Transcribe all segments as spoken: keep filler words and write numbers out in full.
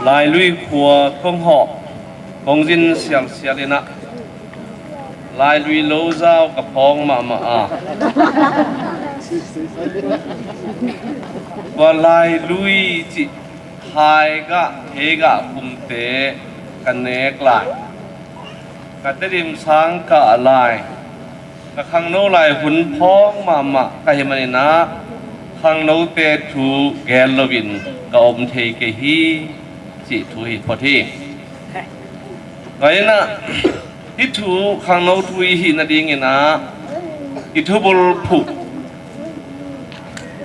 Lailui khua kong hawh, kong zin sialsial inah, Lailui lo zau ka phawng mahmah a, tua Lailui cih hai gah, hei gah kumte ka nek lai. Ka Tedim sang ka a lai, ka khangno lai hun phawng mahmah ka hih maninah khangnote thu gen loin ka om thei kei hi, cih thu hi phot hi. Tua inah hih thu khangno thu i hih nadinginah i thubul phuh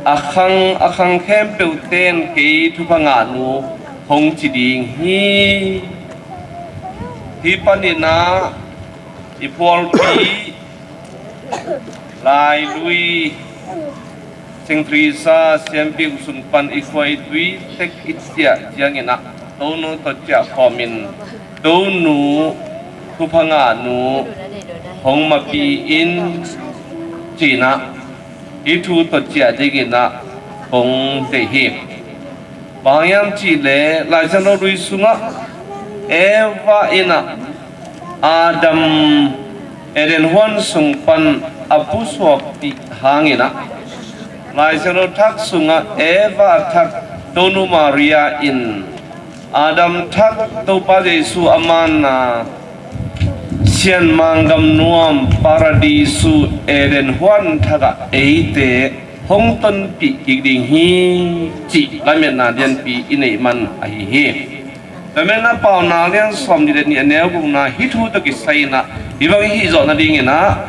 a khang, a khang khempeuhte in kei thupha ngahnu hong ci ding hi. Hih paninah i phualpi Lailui Sing Theresa siampi uh sung pan i khuaitui tek i ciah cianginah Tonu tawh ciah khawmin Tonu thupha ngahnu hong mapi in cinah hih thu tawh ciah dinginah kong deih hi. Bang hang hiam cihleh Laisiangtho Lui sungah Eva inah Adam Eden huan sung pan a pusuakpih hanginah Laisiangtho Thak sungah Eva thak Tonu Maria in Adam thak Topa Jesu a manna Sianmang gam nuam Paradisu Eden huan thakah eite hong tonpih kik ding hi, cih laimetna lianpi i neih man ahi hi. Tua manin a Paunak lian sawmnih le nih a neu gukna hih thu tawh kisai inah hih bang i hih zawh nadinginah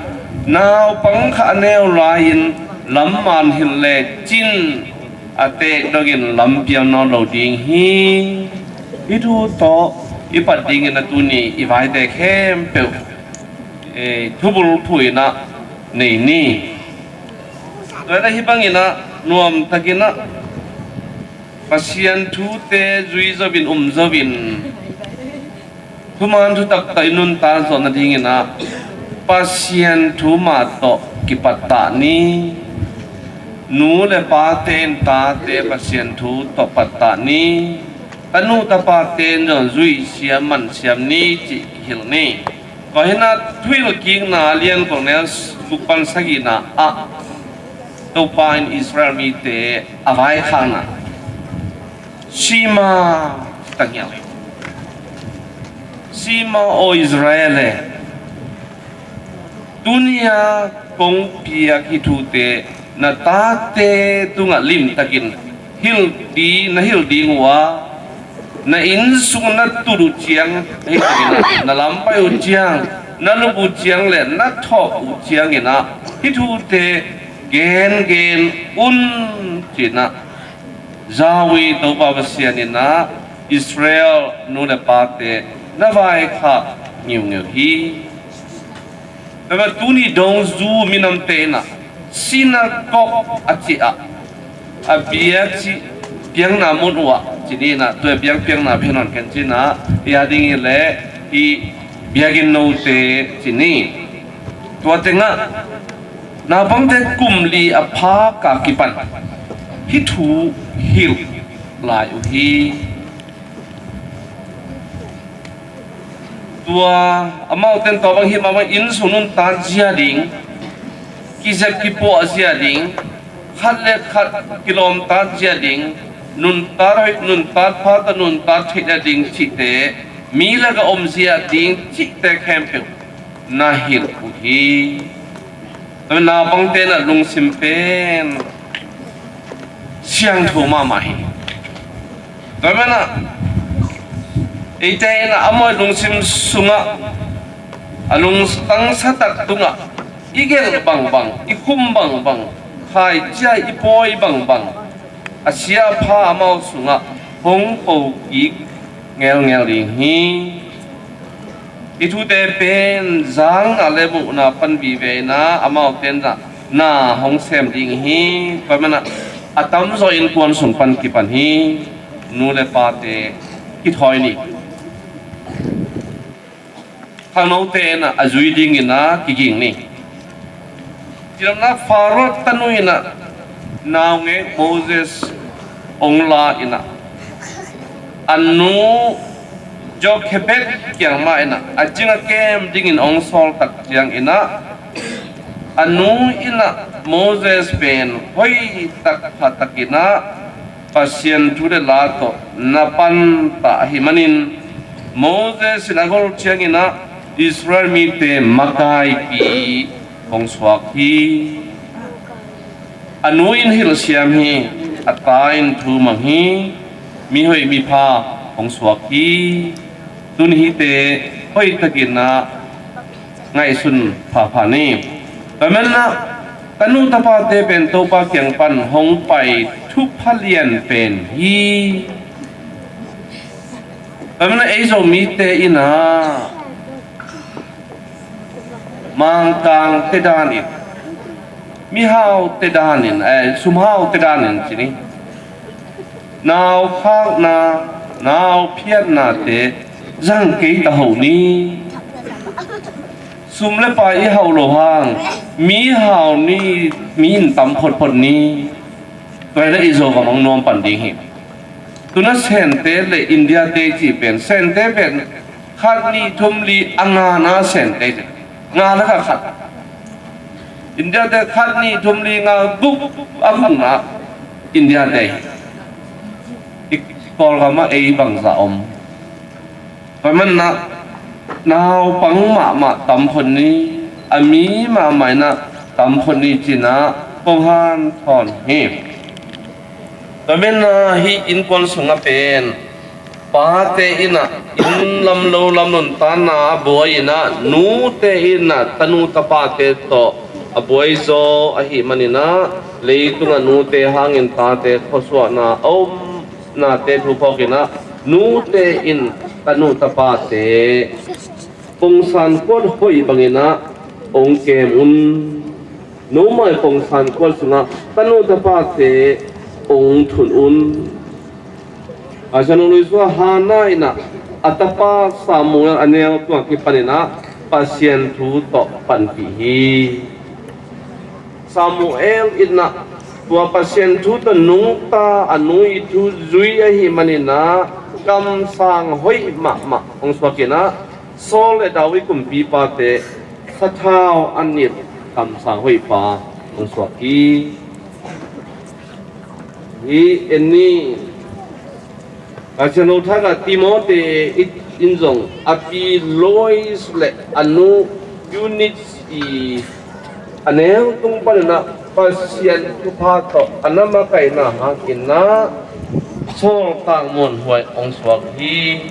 naupang khat a neu lai-in lam man hilh lecin a teek dongin lampial nawn lo ding hi. Hih thu tawh i pat dingin a tuni i vaite khempeuh, eh, thubul phuh inah nei ni. Tua inah hih banginah nuamtakinah Pasian thute zui zo in um zo in thuman thutak tawh i nuntak zawh nadinginah Pasian thu mah tawh kipattah ni. Nu le pate in tate Pasian thu tawh pattah ni. Tanu tapate in zong zui siam man siam ni, cih kihilh ni. Tua hinah Thuhilhkikna lian kua neu guk pan sagihna ah Topa in Israel mite a vaikhakna Shema, ci tanghial hi. Shema, O Israel e, tuni-a kong piak hih thute na tate tungah limtakin hilh ding, na hilh ding uh a, na inn sung na tut uh ciang, na hilh ding uh a, na lampai uh ciang, na lup uh ciang le na thawh uh cianginah hih thute gengen un, cinah Yahweh Topa Pasian inah Israel nu le pate na vaikhak ngiungeu hi. Tua mah tuni dongzu minamte inah sinagog a cih ah a bia cih piakna mun uh ah ci ni inah tua biak piakna bia nawn khen cinah i a ding hileh i biakinn note ci ni. Tua tengah naupangte kum li a phak a kipan hih thu hilh lai uh hi. Tua amaute in tua bang hih mah bang inn sung nuntak zia ding, kizep kipuah zia ding, khat le khat kilawmtat zia ding, nuntak hoih, nuntak pha tawh nuntak theih nading cihte, mi lakah om zia ding cihte khempeuh na hilh uh hi. Tua manin naupangte in a lungsim pen siangtho mahmah hi. Tua manin eite in a amau lungsim sungah a lungtang satak tungah i gelh bangbang, i khum bangbang, khaici-a i pawi bangbang, a sia a pha amau sungah hong ko kik ngelngel ding hi. Hih thute pen zakna le muhna pan vive in a, amaute in a na hong sem ding hi. Tua manin a tamzaw innkuan sung pan kipan hi. Nu le pate kithawi ni. Khangnote in a, a zui dingin a kiging ni. Cidamna Pharaoh tanu in a naungek Moses hong la in a, a nu Jochebed kiang mah in ah a cing a kem dingin hong sawl tak ciangin ah, a nu in ah Moses pen hoih tak, pha takin ah Pasian thu le la tawh na pan ta ahih manin, Moses in a gol ciangin ah Israel mite makaipi hong suak hi. A nu in hilhsiam hi, a ta in thumang hi, mihoih mipha hong suak hi. Tun hihte hoih takin ah ngaihsun phapha ni. Tua manin ah tanu tapate pen Topa kiang pan hong pai thupha lian pen hi. Tua manin ah ei Zomite in ah Mangkangte danin, mihaute danin, eh, sumhaute danin ci ni. Naukhakna, nauphiatnate zang kei ta hoh ni. Sum le pai i hauh loh hang, mi hau ni, mi in tam photphot ni. Tua hi leh i Zogam hong nuam pan ding hi. Tuna Sente le India te cih pen, Sente pen khat, nih, thum, li, a ngana Sente hi. Nga le khat khat. India te khat, nih, thum, li, nga, guk, a gukna India te hi. I Kawlgam ah ei bangzah om. Tua manin ah naupang mahmah tam phot ni, a mi mahmah in ah tam phot ni ci-in ah kong hanthawn hi. Tua manin ah hih innkuan sungah pen pate in ah inn lam lo lam nuntakna a buai in ah, nute in ah tanu tapate tawh a buai zaw ahih manin ah, leitungah nute hangin tate khuasuahna a om nate thu phawkin ah, nute in tanu tapate pongsan kuat hoih bangin ah hong kem un. Nomau pongsan kuat sungah tanu tapate hong thun un. A siangtho lui sungah Hannah in ah a tapa Samuel a neu tungah kipanin ah Pasian thu tawh panpih hi. Samuel in ah tua Pasian thu tawh nungta a nu i thu zui ahih manin ah kamsang hoih mahmah hong suak in ah, Saul le David kumpipate sathau a nilh kamsang hoihpa hong suak hi. Hi en ni. Pasian lo thak ah Timote in zong a pi Lois le a nu Eunice i a neu tung panin ah Pasian thupha tawh a na makaihna hangin ah sawltak muanhuai hong suak hi.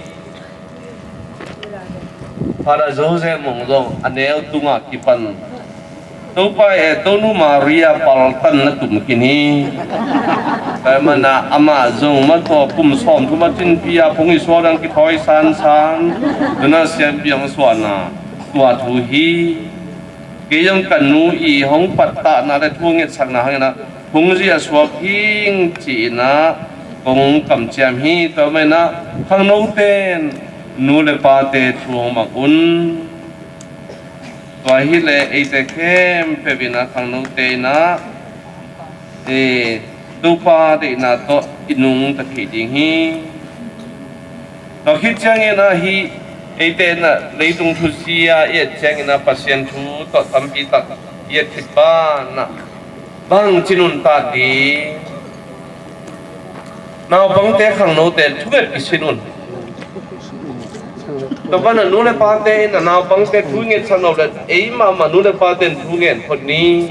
Father Joseph Mung zong a neu tungah kipan Topa e, Tonu Maria paltan na tum khin hi. Tua manin ah amah zong mataw kum sawmthum a cinpi a phung i suak dang kithawi sansan, tuna siampi hong suahna tua thu hi. Kei zong ka nu i hong pattahna le thu ngetsak na hangin ah phungzi a suak hing ci-in ah kong kamciam hi. Tua manin ah khangnote in nu le pate thu hong mang un. Tua hi leh eite khempeuh in ah khangnote in ah, eh, Topa deihna tawh i nungta thei ding hi. Tua khit ciangin ah hih eite in ah leitung thuzia i et ciangin ah Pasian thu tawh tampi tak i et khit banah bang ci nuntak ding? Naupangte, khangnote thunget i sin un. Tua banah nu le pate in ah naupangte thu ngetsak lo le ei mahmah nu le pate in thu ngen phot ni.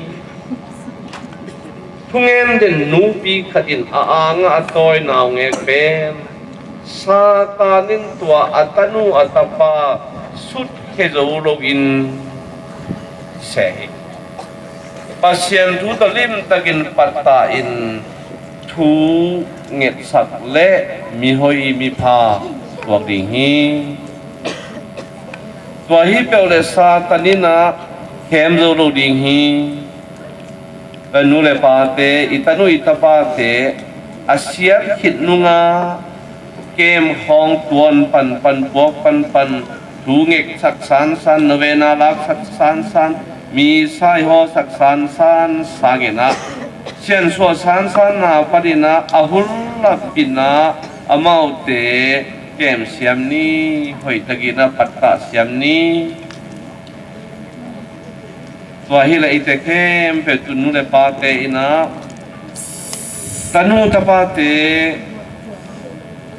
Thungen den nupi khat in a angah a tawi naungek pen Satan in tua a tanu a tapa sutkhia zo loin seh hi. Pasian thu tawh limtakin pattah in thu ngetsak le mihoih mipha tuak ding hi. Tua hi peuh le Satan in ah khem zo lo ding hi. Ka nu le pate, i tanu i tapate a siat khit nungah kem khawng tuan panpan, puak panpan, thu ngetsak sansan, novena laksak sansan, misa i hawsak sansan sangin ah siansuah sansan na panin ah a hun lap in ah Amaute kem siam ni, hoihtakin a pattah siam ni. Tua hileh eite khempeuh tun nu le pate in ah tanu tapate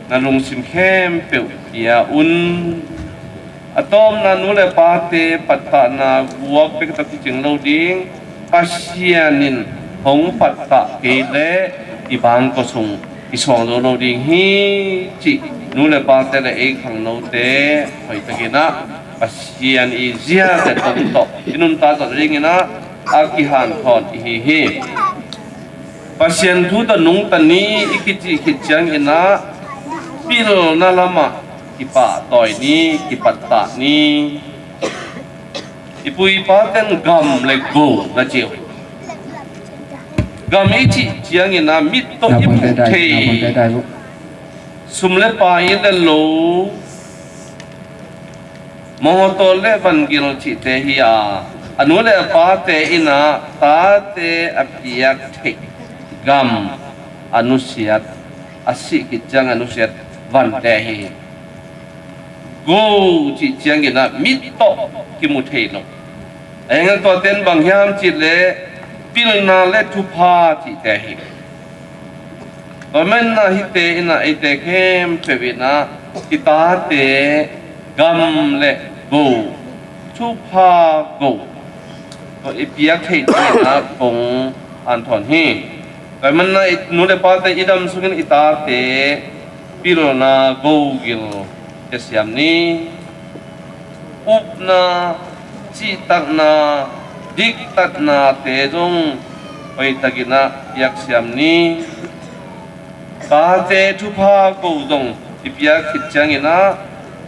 na lungsim khempeuh pia un. A tawpna nu le pate pattahna guak bek tawh kicing lo ding. Pasian in hong pattah kei leh i bangkua sung i suang zo lo ding hi cih nu le pate le ei khangnote hoihtakin ah Pasian i ziate tong tawh i nuntak zawh dingin ah a kihanthawn ihi hi. Pasian thu tawh nungta ni i kicih khit ciangin ah pilna lamah kipahtawi ni, kipattah ni. I pu i paten gam le go na ci uh. Gam i cih ciangin ah mit tawh i muh thei, sum le pai le lo, mawtaw le vangil cihte hi a, a nu le a pate in ah tate a piak theih gam a nusiat, a sih khit ciang a nusiat vante hi. Go cih ciangin ah mit tawh kimu thei lo. A hang tuaten bang hiam cih leh pilna le thupha cihte hi. Tua manin ah hihte in ah eite khempeuh in ah i tate gam le go, thupha go, tua i piak theih dingin ah kong hanthawn hi. Tua manin ah i nu le pate i dam sungin i tate pilna gogil pia siam ni. Upna, cihtakna, diktatnate zong hoihtakin ah piak siam ni. Tate thupha go zong i piak khit ciangin ah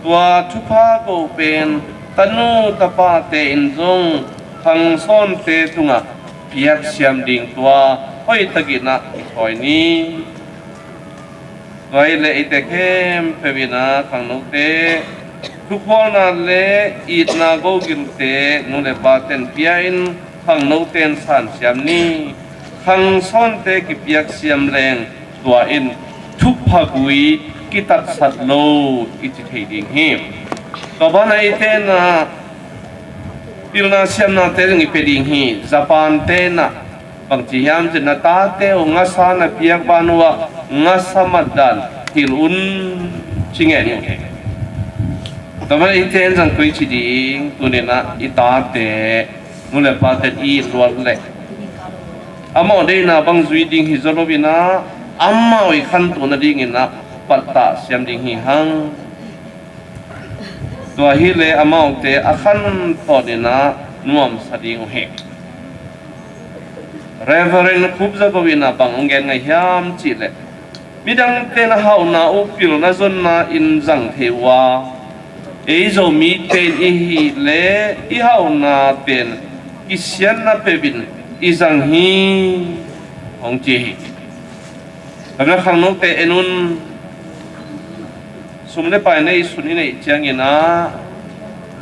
tua thupha go pen tanu tapate in zong khangsawnte tungah piak siam ding tua hoihtakin ah i thawi ni. Tua hileh eite khempeuh in ah khangnote thukhualna le itna gogilte nu le paten pia in khangnoten san siam ni. Khangsawnte kipiak siam leng tua in thuphagui kitatsat lo i ci thei ding hi. Tua banah eite in ah pilna siamnate zong i pia ding hi. Japan te in ah bangci hiam cih leh na tate uh ngasa na piak ban uh ah ngasa mat dan hilh un ci ngen uh. Tua manin eite in zong koi ci ding, tuni in ah i tate nu le pate i luat leh amau deihna bang zui ding hi zaw lo in ah amau i khantoh nadingin ah pattah siam ding hi hang. Tua hileh amaute a khantawn in ah nuamsa ding uh hi. Reverend Khup Za Go in ah bang hong gen ngei hiam cih leh midangte in a hauhna uh pilna zonna in zang thei uh a, ei Zomite in i hih leh i hauhna pen kisiatna peuh in i zang hi hong ci hi. Tua manin khangnote en un. Sum le pai neihsun i neih ciangin ah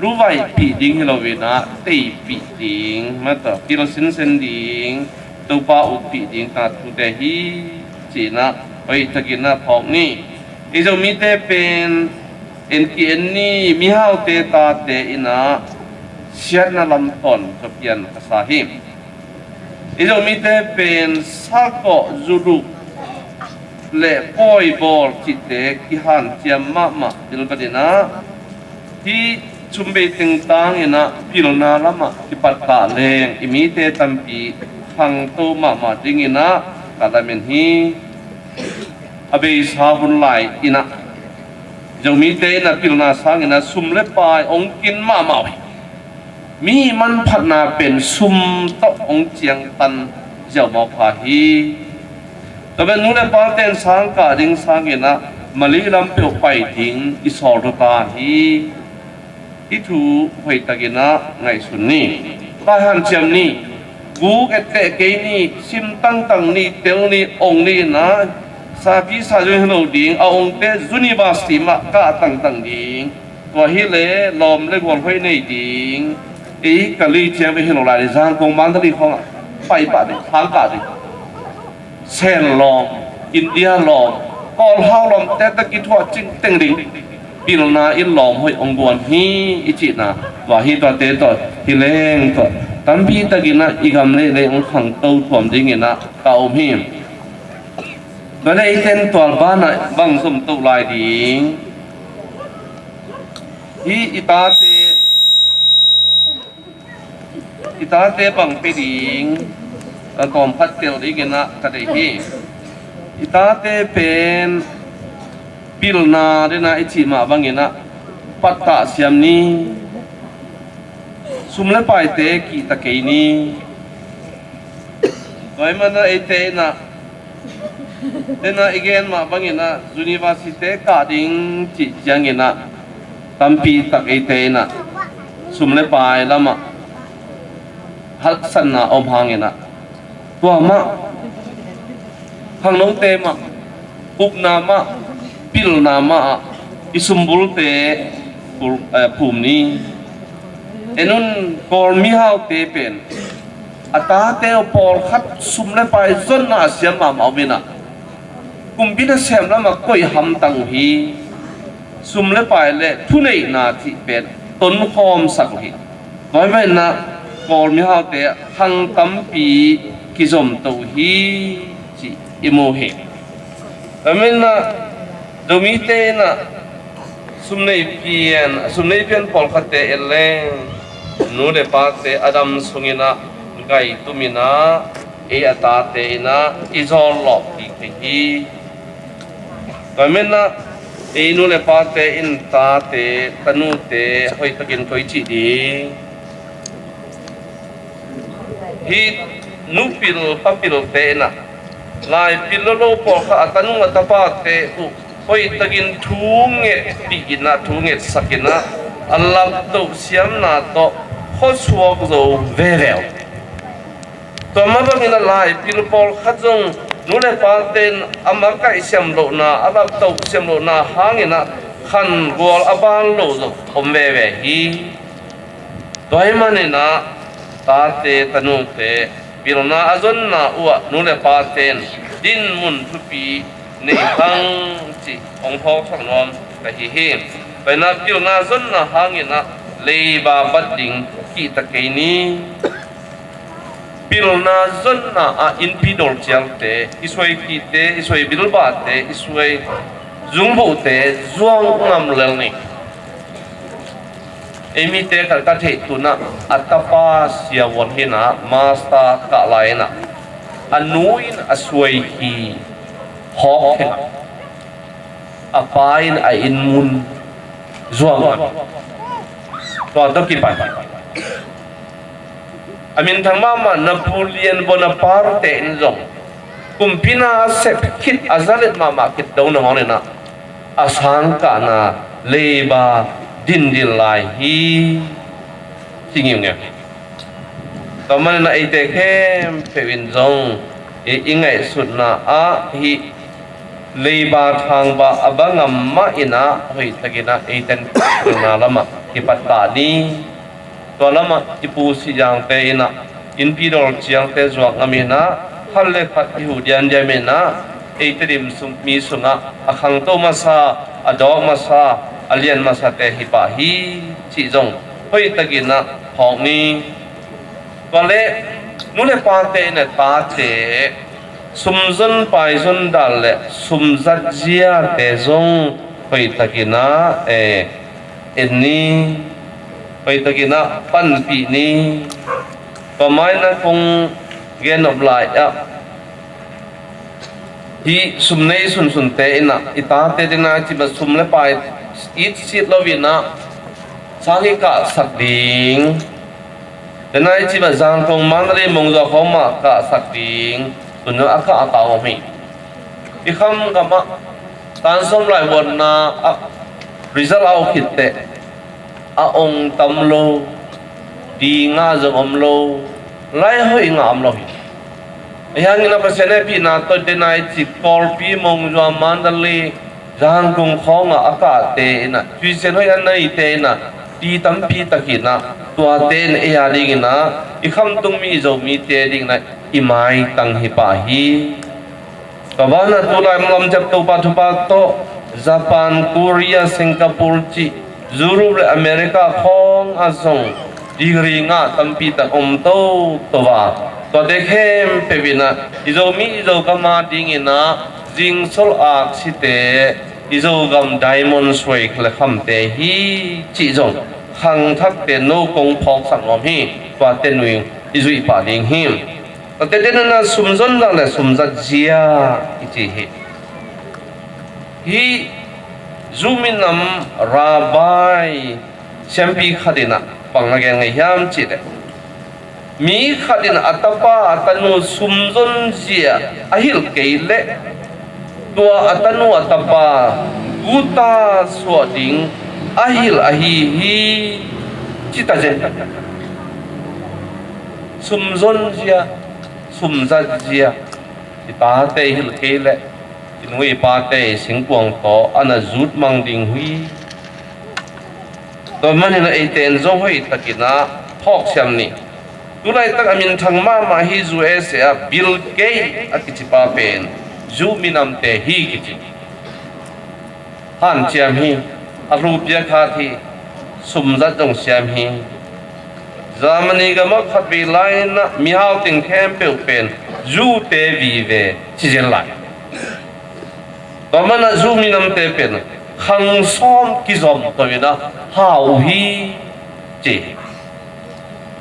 luvaihpih ding hi lo in ah teipih ding, mah tawh pil sinsen ding, Topa uppih ding tungah thute hi ci-in ah hoihtakin ah phawk ni. I Zomite pen en ki en ni, mihaute tate in ah siatna lam tawn tawh pian ka sa hi. I Zomite pen sakawh, zuluh le pawibawl cihte kihanciam mahmah, bil bat in ah hih sum bei teng tangin ah pilna lamah kipattah leng i mite tampi khangto mahmah dingin ah ka lamen hi. A beisa hun lai in ah Zomite in ah pilna sangin ah sum le pai hong kin mahmah uh hi. Mi manphatna pen sum tawh hong ciangtan ziau mawk pha hi. Tua pen nu le pate in sang kah ding sangin ah Mali lam peuh pai ding i sawl tua ta hi. Hih thu hoihtakin ah ngaihsun ni. Pai hanciam ni. Guk etteh kei ni, sim tangtang ni, tel ni, ong ni in ah sapi sa zun hi lo ding, a ongte university mah kah tangtang ding. Tua hileh lawm le gual hoih nei ding. Ei Kali ciang bek hi lo lai, Zangkong, Mandalay khawngah pai pah ding, khang kah ding. Sen lawm, India lawm, Kawlhau lamte tawh kithuah cingteng ding pilna in lawm hoih hong guan hi i cihna. Tua hi, tuate tawh hi leng tawh tampi takin ah i gam leh lei hong khangto thuam dingin ah ka um hi. Tua leh eite in tua banah bang zom to lai ding? Hi i tate, i tate bang pia ding, a tawm khat tel dingin ah ka deih hi. I tate pen pilna dena i cih mah bangin ah pattah siam ni. Sum le paite kihta kei ni. Tua ahih manin ah eite in ah, dena i gen mah bangin ah university kah ding cih ciangin ah tampi tak eite in ah sum le pai lamah haksatna om hangin ah, tua mah, khangnote mah, upna mah, pilna mah ah i sumbulte pul-, eh, phum ni. En un, Kawl mihaute pen a tate uh pawlkhat sum le pai zonna a siam mahmah om in ah, kumpi nasem lamah koih hamtang uh hi. Sum le pai le thuneihna cih pen tonkhawmsak uh hi. Tua ahih manin ah Kawl mihaute khang tampi kizom to uh hi, cih i mu hi. Tua ahih manin ah Zomite in ah sum nei pian, sum nei pian pawlkhatte en leng, nu le pate a dam sungin ah gaitum in ah, ei a tate in ah i zawllawh kik thei hi. Tua ahih manin ah ei nu le pate in tate, tanute hoihtakin koi cih ding? Hih nupil papilte in ah laipil lolo pawlkhat a tanu a tapate uh hoihtakin thu ngetpih in ah, thu ngetsak in ah, a laptoh siamna tawh khuasuak zo veve uh. Tua mah bangin ah laipil pawlkhat zong nu le pate in a makaih siam lohna, a laptoh siam lohna hangin ah khangual a ban lo zong om veve hi. Tua ahih manin ah tate tanute pilna a zonna uhah nu le pate in dinmun thupi nei hang cih hong phawksak nuam ka hi hi. Tua in ah pilna zonna hangin ah leiba bat ding kihta kei ni. Pilna zonna ah innpi dol ciangte, i suai kihte, i suai bilbahte, i suai zungbuhte zuang ngam lel ni. Ei mite khat ka theih tunah a tapa siavuan hi in ah, master kah lai in ah, a nu in a suai hi hawk hi in ah, a pa in a inn mun zuang a, tua tawh kipan. A minthang mahmah Napoleon Bonaparte in zong kumpi na a sep khit, a zalet mahmah khit do nangawn in ah, a sangkahna leiba dindin lai hi, ci ngiungiu. Tua manin ah eite khempeuh in zong i, i ngaihsutna ah hih leiba thangba a bang ngam mah in ah hoihtakin ah eite in pilna lamah kipat ta ni. Tua lamah i Pu Sih Zangte in ah innpi dol ciangte zuak ngam in ah, khat le khat i huh diamdiam in ah, ei Tedim sung, mi sungah a khangto masa, a dawk masa, a lian masate hi pah hi, cih zong hoihtakin ah phawk ni. Tua leh nu le pate in ah tate sumzon paizon dan le sumzat ziate zong hoihtakin ah, eh, en ni, hoihtakin ah panpih ni. Tua mah in ah kong gen nop lai ah, hih sum nei sunsunte in ah i tate ding na i cih mah sum le pai it sit lo in ah sang i kahsak ding. Ding na i cih mah Zangkong, Mandalay, Mongzua khawng mah kahsak ding. Tun a kah a kah om hi. I kham gamah tan sawm lai vuanna ah result a uk khit teh a ong tam lo, ti ngah zong om lo, lai hoih ngah om lo hi. Ahi hangin ah Pasian hehpihna tawh ding na i cih Kawlpi, Mongzua, Mandalay, Zangkong khawngah a kahte in ah, tuition hoih a neite in ah, ti tampi tak in ah, tuate in ei a dingin ah, i khamtung mi Zomite dingin ah i maitang hi pah hi. Tua banah tulai lam ciaptopa thupha tawh Japan, Korea, Singapore cih Europe le America khawng ah zong degree ngah tampi tak om toto a, tuate khempeuh in ah i Zomi i Zogam a dingin ah zingsol aksite, i Zogam diamond suai le khamte hi cih zong khangthakte no kong phawksak nuam hi. Tuate nuih i zuih pah ding hi. Tuate den in ah sumzon zah le sumzat zia i ci hi. Hih Zu minam rabbi siampi khat in ah bang na gen ngei hiam cih leh, mi khat in a tapa a tanu sumzon zia a hilh kei leh, tua a tanu a tapa guta suah ding a hilh ahi hi, ci ta zen. Sumzon zia, sumzat zia i tate i hilh kei leh, i nu i pate i singkuang tawh a na zut mang ding hi. Tua manin ah eite in zong hoih takin ah phawksiam ni. Tulaitak a minthang mahmah hi U S A ah Bill Gates a kicipa pen Zu minamte hi kici. Hanciam hi. A hlu piak hat hi. Sumzat zong siam hi. Germany gam ah khatvei lai in ah mihau teng khempeuh pen Zute vive ci zel lai. Tua manin ah Zu minamte pen khang sawm kizom to in ah hau uh hi ci.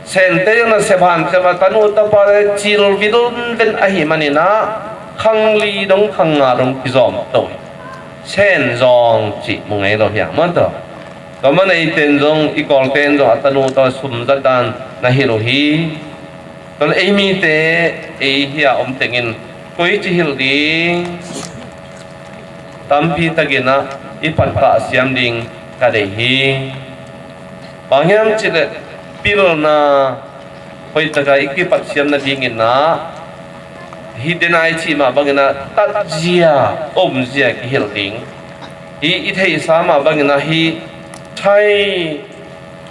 Sente zong nasep hanciam a, tanu tapa le cil vilven ahih manin ah khang li dong khang nga dong kizom to hi. Sen zong cih mu ngei lo hiam maw taw? Tua manin eite in zong, i Kawlte in zong a tanu tawh sumzat dan na hilh uh hi. Tua leh ei mite, ei hia om tengin koici hilh ding? Tampi takin ah i patkah siam ding ka deih hi. Bang hiam cih leh pilna hoih takin i kipat siam nadingin ah hih denai cih mah bangin ah tatzia, omzia kihilh ding. Hih i theihsa mah bangin ah hih Thai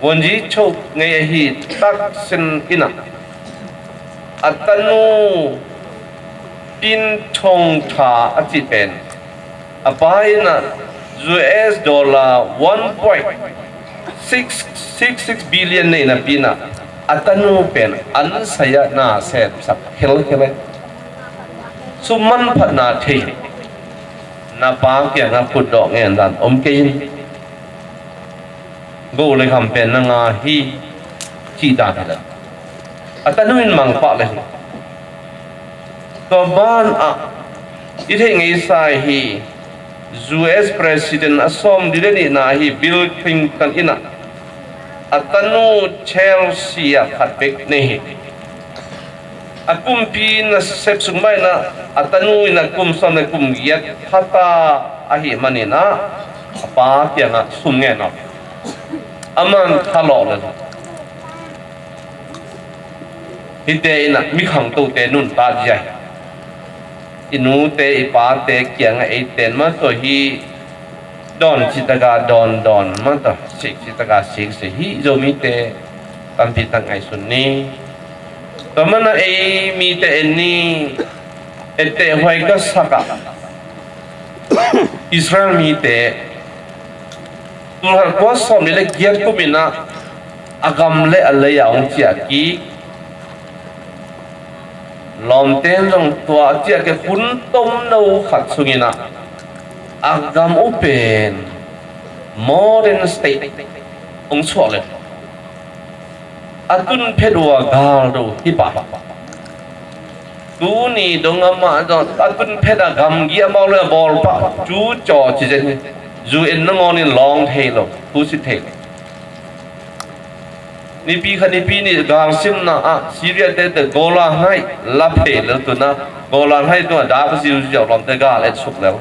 Wonji Chok ngei ahi Thaksin in ah a tanu Pin Thong Tha a cih pen a pa in ah U S dollar one point six six six billion nei napi in ah a tanu pen an sai ah na sepsak khelkhel e. Sum manphatna thei na pa kiangah khutdawh ngen dan om kei in. Go le kham pen na nga hi cih dan hi lo. A tanu in mang pah le hi. Tua banah i theih ngeisa hi. U S President a sawmli le nihna hi Bill Clinton in ah a tanu Chelsea ah khat bek nei hi. A kumpi nasep sung mah in ah a tanu in a kum sawm le kum giat phata ahih manin ah a pa kiangah sum ngen aw. Aman thalawh le hite in ah mi khangtote nuntak zia hi. I nute i pate kiangah eite in mah tawh hih dawn citaka dawn dawn mah tawh sik citaka sik sik hih Zomite tampi tak ngaihsun ni. Tua manin ah ei mite en ni. Etteh huai ka sak ah Israel mite tulkhat kua sawmli le giat kum in ah a gam le a lei ah hong ciah kik. Lawmte in zong tua a ciah kik hun tomno khat sungin ah a gam uh pen modern state hong suah le a tun phet uh a gal do hi pah. Tuni dong amah zong a tun phet a gamgi amau le a bawl pah cu caw ci zen hi. U N nangawn in lawng thei lo, thu sit thei lo. Nipi khat nipi nih galsimna ah Syria te te Golan Heights la phei lo tuna Golan Heights tungah dak ziuziau lawmte gal et suk lo.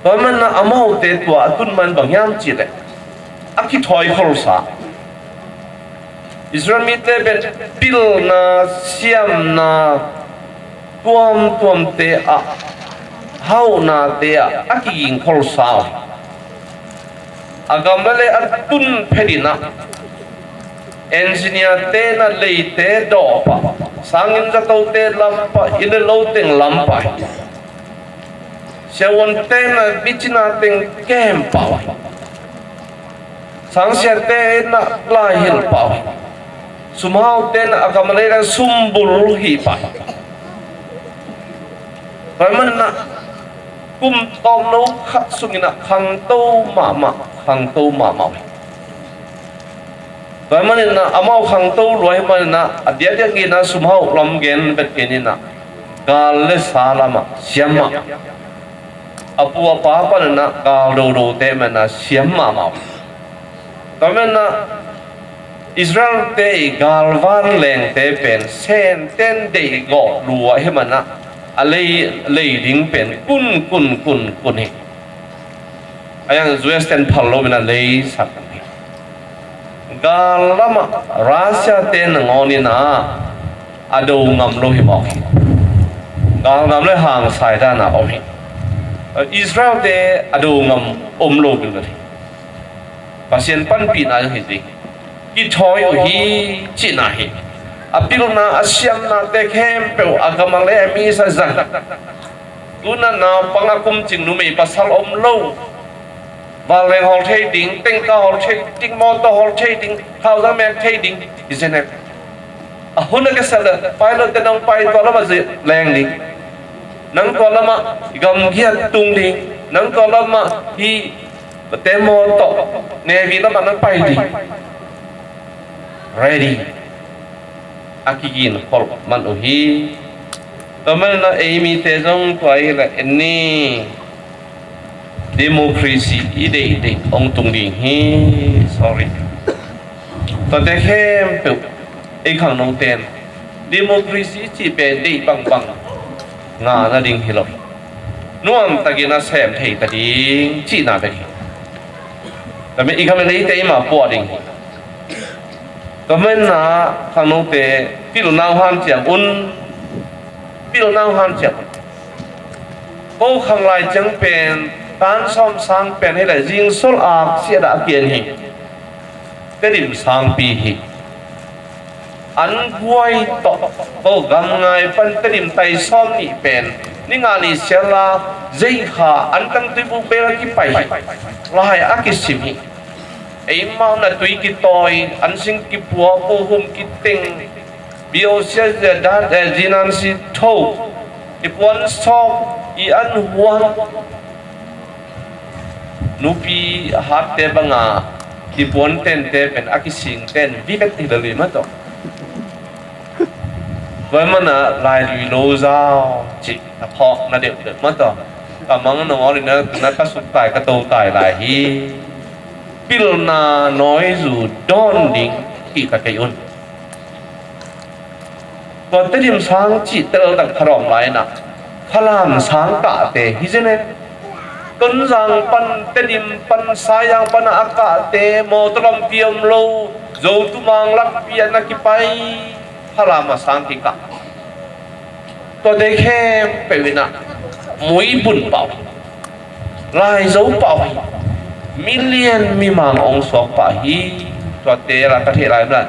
Tua manin ah amaute tua a tun man bang hiam cih leh a kithawi kholsa. Israel mite pen pilna, siamna tuamtuamte ah, hauhnate ah a kiging kholsa uh hi. A gamla le a tun phet in ah engineer te in ah leite dawh pah, Sangin zatote lam pah, inn le lo teng lam pah hi. Siavuante na bicina teng kem pah uh hi. Sangsiate na laihilh pah uh hi. Sumhaute na a gam a lei le sumbul hi pah hi. Tua ahih manin ah kum tawmno khat sungin ah khangto mahmah, khangto mahmah uh hi. Tua ahih manin ah amau khangto lua ahih manin ah a diakdiak in ah sumhauh lam gen bek kei ni in ah gal le sa lamah siam mah. A pu a pa panin ah gal dodote manin ah siam mahmah uh hi. Tua ahih manin ah Israelte i galvan lengte pen Senten deih gawh lua ahih manin ah a lei, lei ding pen kun, kun, kun, kun hi. A yang U S ten phal lo in ah lei sak hi. Gal lamah Russia te nangawn in ah a do ngam lo hi mawk hi. Gal ngam le hang saidan ah om hi. Israel te a do ngam om lo bil hi. Pasian panpihna hi ding. Kithawi uh hi cihna hi. A pilna a siamnate khempeuh a gam a lei a mi sa zang. Tuna naupang a kumcing numei pasal om lo. Vanleng hawl thei ding, tengka hawl thei ding, mawtaw hawl thei ding, thauzang mek thei ding, hi zen e. A hun a kesa le, pilot te nong pai tua lamah zi leng ding. Nang tua lamah gamgiat tung ding. Nang tua lamah hi te mawtaw, Navy lamah nang pai ding. Ready. A kikin kholh man uh hi. Tua manin ah ei mite zong tua hi le en ni. Democracy i deih deih hong tung ding hi. Sorry. Tuate khempeuh ei khangnote in democracy i cih pen deih bangbang ngah nading hi lo. Nuamtakin a sem thei ta ding cihna bek hi. Tua manin i gam i leite i mah puah ding hi. Tua manin ah khangnote, pilna uh hanciam un. Pilna uh hanciam un. Ko khanglai ciang pen tan sawm sang pen hi le zingsol aksi a dah a pian hi. Tedim sangpi hi. An guai tawh ko gam ngai pan Tedim tai sawm nih pen ni nga ni sial a, zei kha an tang tuibu bel a kipai hi. Lai a kisim hi. Eimau na tui kitawi, an sing kipua, puhum kiteng, B O C, eh, dan, eh, G N C tho, i puan sawk, i an huam. Nupi a hatte banga i puan tente pen a kising ten vivet hi lel hi mah tawh. Tua ahih manin ah lailui lo zau cih a phawkna deuhdeuh mah tawh. Ka mang nong awlina na ka suk tai ka to tai lai hi. Pilna nawizu dawn ding kihta kei un. Tua Tedim sang cih tel tak kha dawm lai-in ah Falam sang kahte hi zen e. Tonzang pan, Tedim pan, Saizang pan a kahte, mawtaw lampi om lo, Zotumang lakpi ah na kipai, Falam ah sang kikah. Tuate khempeuh in ah muibun pah uh hi. Laizo pah uh hi. Milian mimang hong suak pah hi. Tuate la ka theih lai mah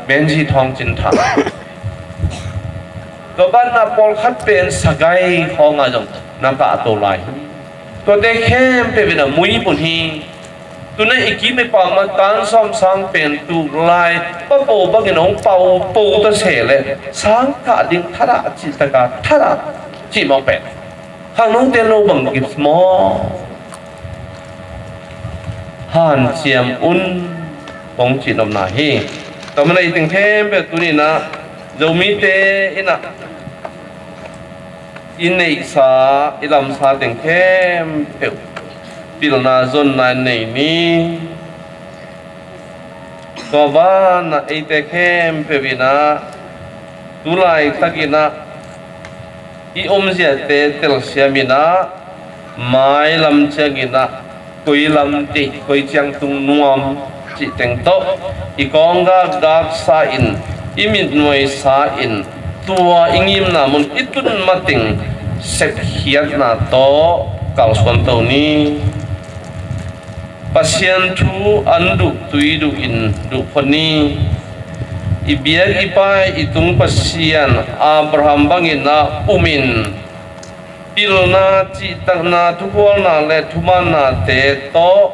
Benji Thawng Cin Thang. Tua banah pawlkhat pen Sagai khawngah zong na kahto lai hi. Tuate khempeuh in ah muibun hi. Tuna i kim i pam a tan sawm sang pen tu lai papo bangin hong pau po ta se leh sang kah ding thadah cih taka thadah cih mawk pen khangnote lo bang gift maw? Hanciam un kong cih nopna hi. Tua manin ah i teng khempeuh tuni-in ah Zomite in ah i neihsa, i lamsa teng khempeuh pilna zonna nei ni. Tua banah eite khempeuh in ah tu laitakin ah i omziate telsiam in ah mailam ciangin ah koi lam deih, koi ciang tung nuam cih teng tawh i kawng gakgak sa-in, i mitnuai sa-in, tua i ngimna mun i tun mateng sepkhiatna tawh kalsuan to ni. Pasian thu an duh tui duh in duh phot ni. I biak i pai i tung Pasian Abraham bangin a umin, pilna, cihtakna, thukhualna le thumaannate tawh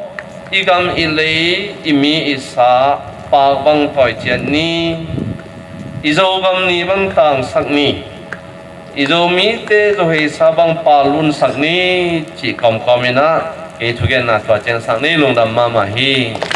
i gam i lei, i mi i sa pak bang tawi ciat ni. I Zogam ni bang tangsak ni. I Zomite Zoheisa bang palunsak ni, cih kawmkawm in ah kei thugenna tua ciangsak ni. Lungdam mahmah hi.